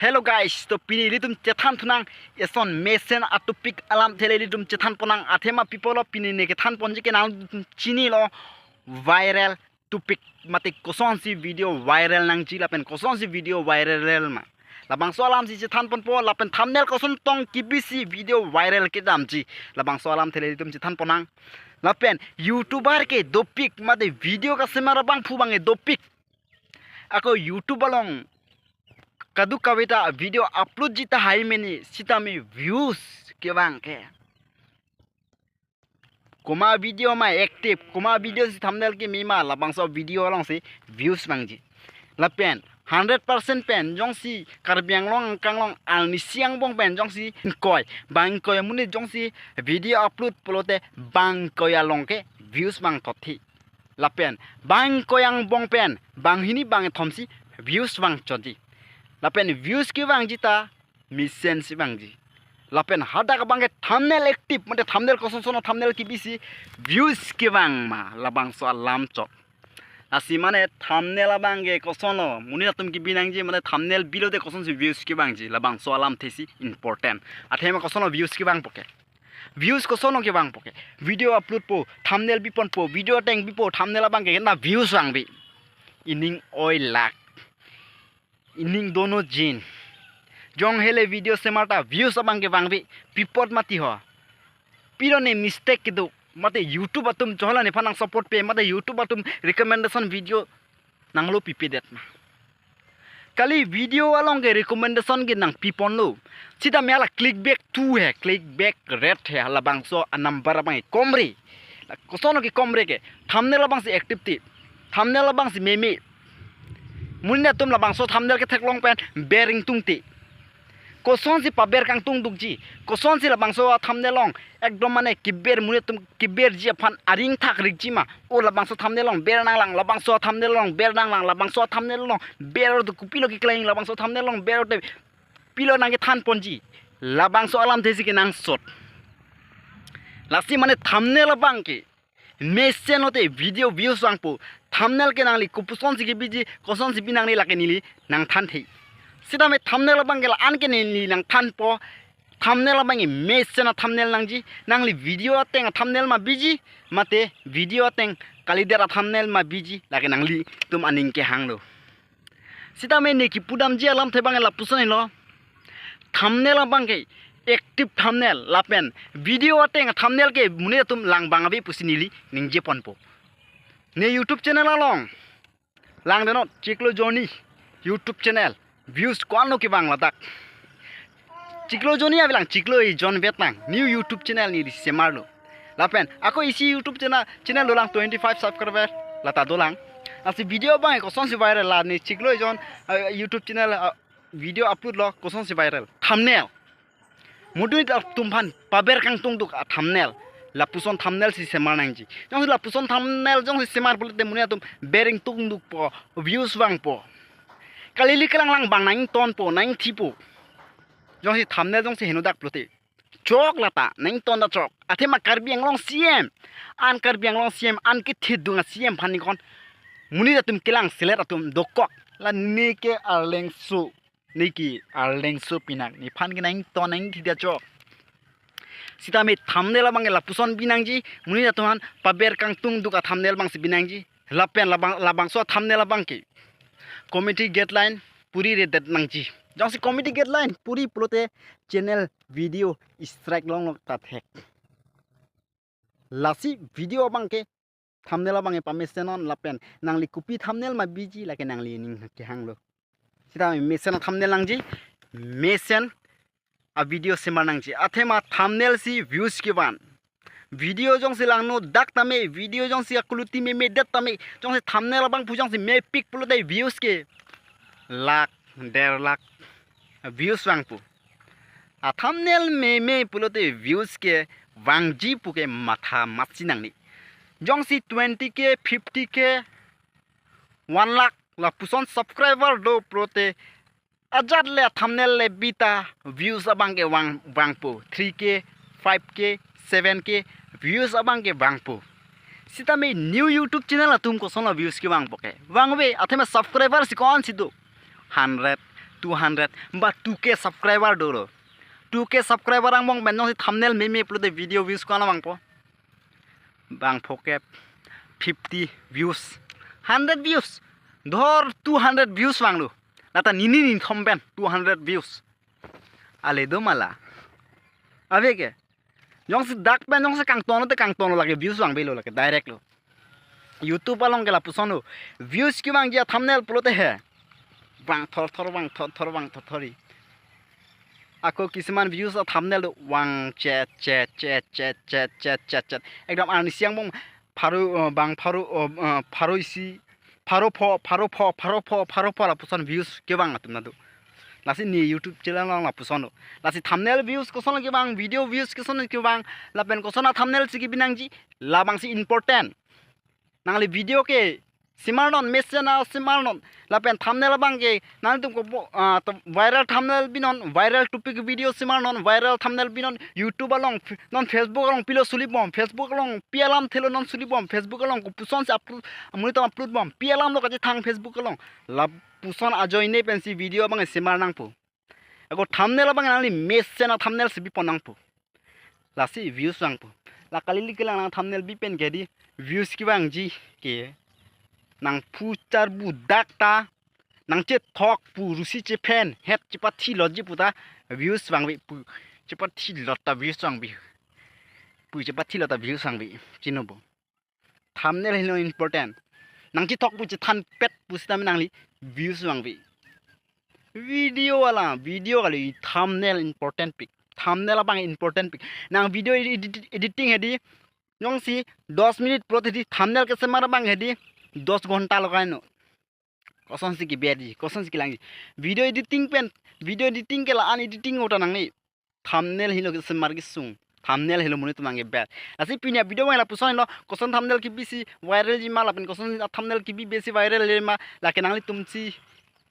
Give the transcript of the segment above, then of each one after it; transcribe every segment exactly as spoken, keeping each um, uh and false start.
Hello guys, to pini ilitum chethan thunang eson mesen a-topic alamthe le ilitum chethan ponnang. Athema people lo, pini ne kethan ponji ke nangtum chinilo, viral topic mate kosonsi video viral nangji lapen kosonsi video viral ma. Labangso alamsi chethan ponpo lapen thumbnail koson tong kebisi video viral kedamji. Labangso alamthe le ilitum chethan ponnang. Lapen YouTuber ke dopik mate video kasemar abangphu abang ke dopik. Ako YouTube along kadokave ta video upload ji tahai mene sitame views kevang ke. Komat video ma active, komat video si thumbnail keme ma labangso video alongsi views vangji. Lapen hundred percent pen jongsi Karbi Anglong angkang along arnisi angbong pen jongsi ingkoi, bang ingkoi amonit jongsi video upload pulote bang ingkoi along ke views vangthuji. Lapen bang ingkoi angbong pen banghini bangkethom si views vangthuji. Lapen views kevangji ta mesen si vangji. Lapen hadak abang ke thumbnail active, mate thumbnail koson son thumbnail kebisi views kevang ma labangso alam chot. Lasi mane thumbnail abang ke kosonlo, monit atum kebi nangji, mane thumbnail bilo te kosonsi views kevangji, labangso alamthe si important. Athema kosonlo views kevangpo ke. Views kosonlo kevangpo ke. Video upload po, thumbnail biponpo, video ateng bipo, thumbnail abang ke na views vangbi. Ining oi lak. Ining dono jin. Jong hele video semar ta views abang kevangbi. Pi apot mati ho. Pilo ne mistake kedo. Mate YouTube atum chola nephan nang support pe. Mate YouTube atum recommendation video nanglo pipedet ma. Kali video along ke recommendation ke nangpiponlo. Sitame hala clickbait tu he, clickbait ret he, labangso a-number abang ke komre. La kosonlo ke komre ke. Thumbnail abangsi active ti. Thumbnail abangsi meme. Monit atum labangso thumbnail ketheklong pen ber ingtung ti. Kosonsi paber kangtung dukji. Kosonsi labangso a-thumbnail along ekdom mane keber, monit atum keberji aphan aring thak rikji ma. O labangso thumbnail along ber nanglang, labangso thumbnail along ber nanglang, labangso thumbnail along ber tu kopilo keklem, labangso thumbnail along ber te pilo nangkethan ponji. Labangso alamthe si kenangsot. Lasi mane thumbnail abang ke mesen lote video views vangpo. Thumbnail ke nangli kopuson si kebiji, kosonsi bi nangli lake neli nangthanthe. Sitame thumbnail abang ke la-an ke neli nangthanpo. Thumbnail abang ke mesen a-thumbnail nangji. Nangli video ateng a-thumbnail ma biji, mate video ateng kalidet a-thumbnail ma biji, lake nanglitum aning kehanglo. Sitame ne kipudamji alamthe abang lapuson helo. Thumbnail abang ke active thumbnail lapen video ateng thumbnail ke monit atum lang bang ave pusi neli ningje ponpo. Ne YouTube channel along lang denot, chiklo jonni YouTube channel views ko-anlo kevang ladak. Chiklo jonni avelang, chiklo ejon vetlang, new YouTube channel neli semarlo. Lapen ako isi YouTube channel, channel dolang twenty five subscriber lata dolang. Lasi video abang kosonsi viral, la ne chiklo ejon, eh, YouTube channel, eh, video upload lo kosonsi viral. Thumbnail. Monit atum aphan paber kangtung duk a-thumbnail. Lapuson thumbnail si semar nangji. Jongsi lapuson thumbnail jongsi semar pulote monit atum ber ingtung dukpo, views vangpo. Kali ili kelang lang bang nangtonpo, nangthipo. Jongsi thumbnail jongsi henodak pulote. Chok lata, nangton ta chok. Athema Karbi Anglong C M. An Karbi Anglong C M, an kethidung a-C M aphan ingkon. Monit atum kelang selet atum dokok. La neke arlengso. Neke arlengso pinak. Nephan ke nangton nangthi ta chok. Sitame thumbnail abang ke lapuson bi nangji. Monit atum aphan paber kangtung duk a-thumbnail abangsi bi nangji. Lapen labang, labangso a-thumbnail abang ke community guideline puri redet nangji. Jongsi community guideline puri pulote channel video strike longlok ta thek. Lasi video abang ke thumbnail abang ke pamesenon lapen nangli kopi thumbnail ma biji lake nangli ning kehanglo. Sita mesen a-thumbnail nangji, mesen a-video semar nangji. Athema thumbnail si views kevan. Video jongsi langno dak tame, video jongsi a-quality memedet tame, jongsi thumbnail abangphu jongsi mepik pulote views ke lakh, der lakh views vangpo. A-thumbnail meme pulote views kevangji pu ke matha matsi nangne. Jongsi twenty K, fifty K, one lakh lapuson subscriber do pulote ajat le a-thumbnail le bi ta views abang kevang, vangpo. Three K, five K, seven K views abang kevangpo. Sitame new YouTube channel atum kosonlo views kevangpo ke? Vangve, athema subscriber si ko-ansi do? Hundred, two hundred, ba two K subscriber dolo. Two K subscriber angbong pen jongsi thumbnail meme pulote video views ko-an vangpo? Bang phokep fifty views, hundred views, dhor two hundred views vanglo. Lata nini ninthom pen two hundred views. Ale do ma la. Ave ke. Jongsi dak pen jongsi kangton te kangton lo, lake views vangvelo, lake direct lo. YouTube along ke lapuson lo. Views kevangji a-thumbnail pulote he. Vang thor thor, vang thor thor, vang thor thor ri. Ako kisiman views a-thumbnail do vang chet chet chet. Ekdom arnisi angbong pharo, uh, bang pharo, uh, uh, pharo isi, pharo pho, pharo pho, pharo pho, pharo pho lapuson views kevang atum na do. Lasi ne YouTube channel along lapuson lo. Lasi thumbnail views koson kevang, video views koson kevang, lapen koson a-thumbnail si kebi nangji, labangsi important. Nangli video ke semarnon, mesen a-semarnon. Lapen thumbnail abang ke nangtum kopo, ah, to viral thumbnail binon, viral topic video semarnon, viral thumbnail binon, YouTube along, f-, non Facebook along pilo sulibom, Facebook along pi alamthelo non sulibom, Facebook along kopuson si upload, monit atum upload bom, pi alam lo kachethang Facebook along. Lapuson ajoine pensi video abang semar nangpo. Ako thumbnail abang nangli mesen a-thumbnail si bipon nangpo. Lasi views vangpo. La kali li kelang nang thumbnail bi pen ke di views kevangji ke. Nang phu charbu dak ta, nang chethok pu rusi chephen, het chepathi lotji pu ta views vangve pu. Chepathi lot ta views vangve. Pu chepathi lot ta views vangve. Chinobo. Thumbnail helo important. Nang chethok pu chethanpet pusitame nangli views vangve. Video wala, video kali, thumbnail important pik. Thumbnail abang important pik. Nang video edit-, editing hedi, jongsi dos minute pulote di thumbnail kesemar abang hedi, dos ghonta lo kaino. Kosonsi kebi di, kosonsi kelangji. Video editing pen, video editing ke la-an editing ota nangli. Thumbnail helo kesemar kesung. Thumbnail helo monit atum abang ke best. Lasi pini a-video abang lapuson lo, koson thumbnail kebisi viral ji ma, lapen koson a-thumbnail kebi besi viral le ma, lake nanglitum si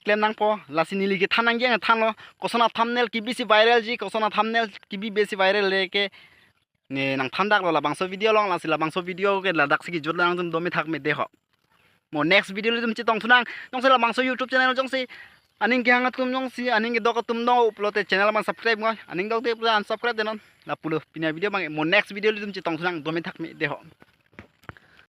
klem nangpo. Lasi neli kethan nangji ang thanlo, koson a-thumbnail kebisi viral ji, koson a-thumbnail kebi besi viral le ke. Ne nangthan dak lo labangso video along, lasi labangso video ke ladak si kejut lo, nangtum dome thak me de ho. Mo next video ilitum chetong thunang. Jongsi labangso YouTube channel jongsi aning kehang atum, jongsi aning kedok atum dong pulote channel abang subscribe noi. Aning dokde pulote unsubscribe denon. Lapulo pini a-video abang, mo next video ilitum chetong thunang, dome thak me de ho.